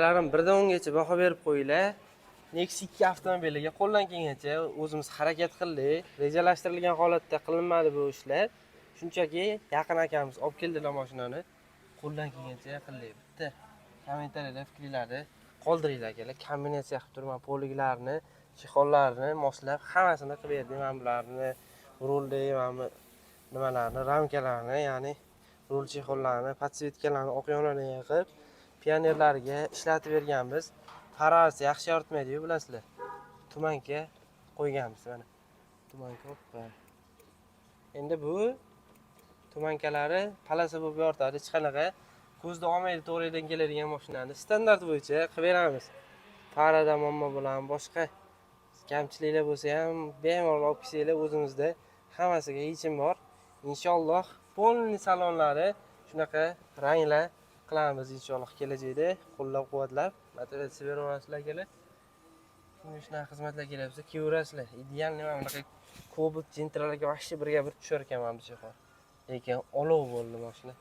Akalarim, 1 dan 10gacha baho berib qo'yinglar. Nexia 2 avtomobiliga qo'ldan kelgancha o'zimiz harakat qildik. Rejalashtirilgan holatda qilinmadi bu ishlar. Shunchaki yaqin akamiz olib keldilar mashinani. Qo'ldan kelgancha qildik. Bitta kommentariyada fikringlarni qoldiringlar, akalar. Kombinatsiya qilib turman, полик larni, чехол larni moslab hammasini qilib berdik. Mana bularni, rulni, mana bu nimalarni, ramkalarni, ya'ni rul чехол larni, подсветка larni oq yonini qilib, pionerlarga ishlatib berganmiz. Farasi yaxshi yoritmaydi-yu, bilasizlar. Туманка qo'yganmiz mana. Туманка, oppa. Endi bu туманка lari полоса bo'lib yoritadi, hech qanaqa ko'zda olmaydi to'g'ridan keladigan mashinani. Standart bo'yicha qilib beramiz. Farada muammo bilan boshqa kamchiliklar bo'lsa ham bemalol olib kelsanglar, o'zimizda hammasiga yechim bor. Inshaalloh, полный salonlari shunaqa ranglar qilamiz inshaalloh kelajakda, qo'llab-quvvatlab, motivatsiya beraverasizlar, akalar. Shunga shunaqa xizmatlar kerak bo'lsa, kelaverasizlar. Идеальный mana bunaqa Cobalt, Gentralarga вообще birga bir tushar ekan mana bu чехол. Lekin olov bo'ldi mashina.